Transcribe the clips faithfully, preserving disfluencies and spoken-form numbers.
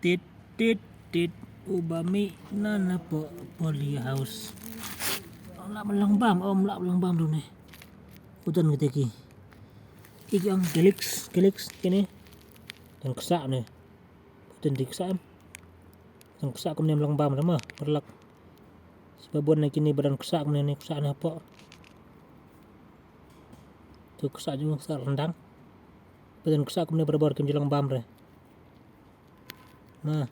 Tit, tit, tit. U ba mih na na po, poly house. Ym lah ban long bam, ym lah ban long bam ruh ne. U don kita ki. Ki ki ong Calyx, Calyx kine. Don ksa ne. Don di ksa em. Don ksa kumne ym long bam ruh ma, paralok. Sa ba bun na kine ba don ksa kumne ne, ksa ne hapoh. Tu ksa jong u ksa ryndang. Ba don ksa kumne barabor kim ju long bam re. Na.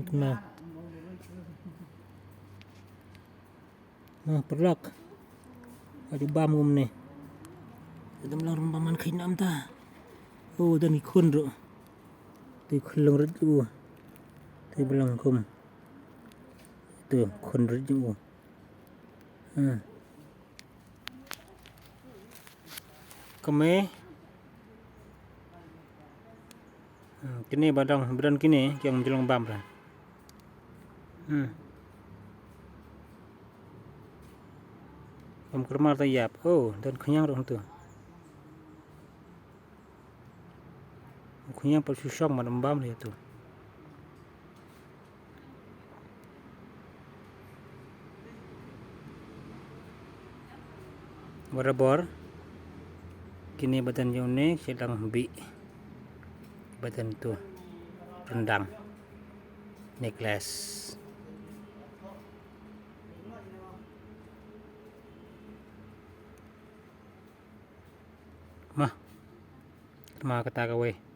Kena. Na, paralok. Aju bam kumne. Ym long bam man khnang ta. Oh, don ki khun ruh. Tu khun long rit u. Tu ba long khum. Tu khun rit u. Hmm. Kmie. Hmm, kine ba don, ba don kine, ki ong ym ju long bam re. Hmm. Bam kyrmar ta ïap. Oh, don khñiang ruh tu. Khñiang pat shu shong ma ym bam re tu. Barabor. Kine ba don jong ne, ki dang bih. Ba don tu. Ryndang. Necklace. Ma. Ma kata kawei.